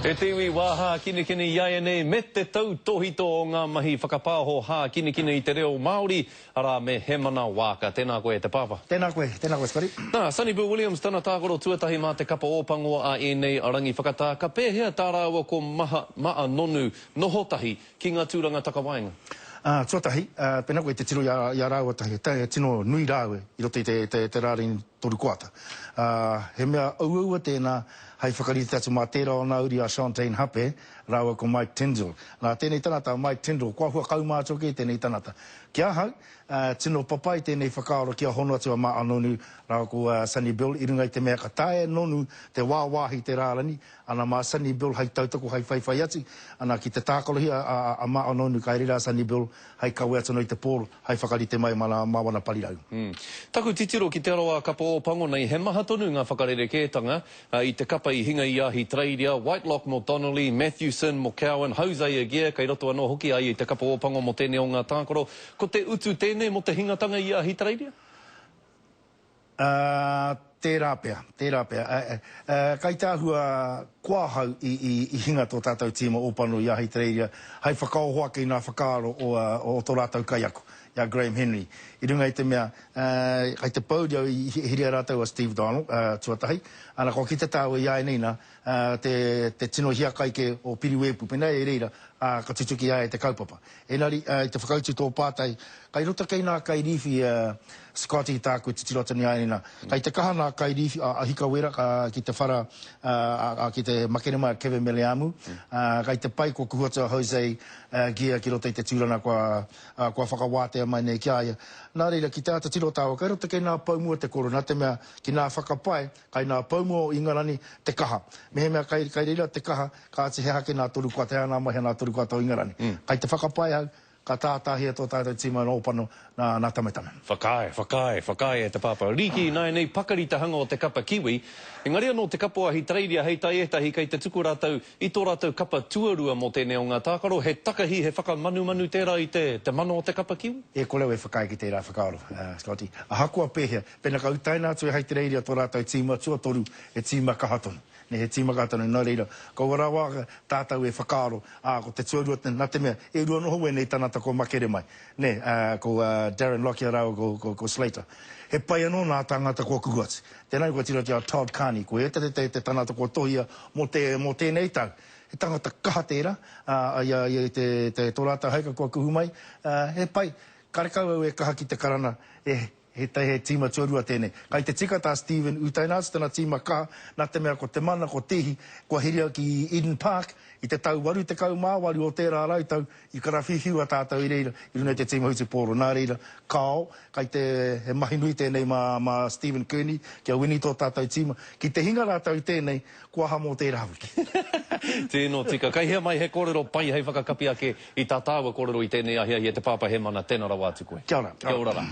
E te iwi wā hākinakina iaianei me te tautōhito o ngā mahi whakapāho hākinakina i te reo Māori, arā me Hemana Waaka. Tēnā koe e te pāpā. Tēnā koe, tēnā koe Scotty. Nā, Sonny Bill Williams tana tākaro tuatahi mā te kapa Ōpango a ēnei rangi whakatā. Ka pēhea tā rāua ko Maha, Ma'a Nonu noho tahi ki ngā tūranga takawaenga? Ā, tuatahi, ā, pēnā koe i te tiro i a, i a rāua tahi, he tino nui rāua i roto i te, te, te rārangi toru koata. Ā, he mea uaua tēnā hei whakarite atu mā tērā o nā uri a Shontayne Hape rāua ko Mike Tindall. Nā tēnei tangata a Mike Tindall, kua hua kaumātua kē tēnei tangata. Ki ahau, ā, tino papai tēnei whakaaro kia hono atu a Ma'a Nonu rāua ko Sonny Bill i runga i te mea ka taea e Nonu te wāwāhi te rārangi, Ana mā Sonny Bill hei tautoko, hei whaiwhai atu, ana ki te tākarohia a, a Ma'a Nonu kai reira a Sonny Bill hei kawe atu anō i te pōro, hei whakarite mai mā, mā wana parirau. Taku titiro ki te aroā kapa Ōpango nei, he maha tonu ngā whakarerekētanga i te kapa i hinga i Ahitereiria, Whitelock mō Donnelly, Matthewson mō Cowan, Hosea Gear kei roto anō hoki a ia i te kapa Ōpango mō tēnei o ngā tākaro. Ko te utu tēnei mō te hingatanga i Ahitereiria? Ā, tērā pea, tērā pea. Ā, ā, kai te āhua koa ahau i, i, i hinga tō tātou tīma Ōpano i Ahitereiria hai whakaoho ake i ngā whakaaro o, ā, o tō rātou kaiako, i a Graham Henry. I runga i te mea, ā, kai te pōuri au i hiria rātou a Steve Donald, ā, tuatahi, ana kua kite tāua i āianei nā, ā, te, te tino hiakai kē o Piriwēpu, pēnā i reira, ā, ka tutuki ai te kaupapa. Engari, i te whakautu tō pātai, kai roto kei nā kairīwhi a Scotty tāku e titiro atu nei āianei nā. Kai te kaha nā kairīwhi a Hikawera ki te whara, ki te makere mai a Kevin Meleamu. Kai te pai kua kuhu atu a Jose Gear ki roto i te tūranga kua, kua whakawātea mai nei ki a ia. Nā reira, ki te āta tiro tāua, kai roto kei nā pou mua te koro, nā te mea, ki nā whakapae, kai nā pou mua o Ingarani te kaha. Mehemea kai, kai reira te kaha, Kāti he hake nā Torukoata, he aha nā mahi a nā Torukoata o Ingarani. Kai te whakapae au, ka tātāhia tō tātou tīma nō Ōpano, nā, nā Tametame. Whakaae, whakaae, whakaae e te pāpā. Riki, ināianei pakari te hanga o te kapa Kiwi, engari anō te kapa o Ahitereiria hei tai ētahi kei te tuku rātou i tō rātou kapa tuarua mō tēnei o ngā tākaro, he takahi, he whakamanumanū tērā i te, te mana o te kapa Kiwi? E kore au e whakaae ki tērā whakaaro, Scotty. Ahakoa pēhea, pēnā ka utaina atu e Ahitereiria tō rātou tīma tuatoru, he tīma kaha tonu. Nē, he tīmaka tonu, nō reira, kaua rawa tātou e whakaaro, ā, ko te tuarua, nā te mea, e rua noho wēnei tangata kua makere mai, nē, ā, ko Darren Lockyer rāua ko, ko, ko Slater. He pai anō nā tāngata kua kuhu atu. Tēnā kua tiro atu a Todd Carney, ko ia te, te, te tangata kua tohia mō te, mō tēnei tau. He tangata kaha tērā, ā, i a ia i te, te, tō rātou haika kua kuhu mai, ā, he pai. Karekau au e kaha ki te karana, e, He he tīma tuarua tēnei. Kai te tika tā Steven Utaina atu tana tīma kaha, nā te mea ko te mana, ko Te Ihi, kua heria ki Eden Park i te tau 88 o tērā rautau, i karawhiwhiua tātou i reira, i runga i te tīma hutupōro. Nā reira, kāo, kai te, he mahi nui tēnei mā, mā Stephen Kearney, kia wini tō tātou tīma. Ki te hinga rātou i tēnei, kua aha mō tērā wiki. Tino tika. Kai hea mai he kōrero pai hei whakakapi ake i tā tāua kōrero i tēnei ahiahi e te Pāpa Hemana, tēnā rawa atu koe. Kia ora. Kia ora rā.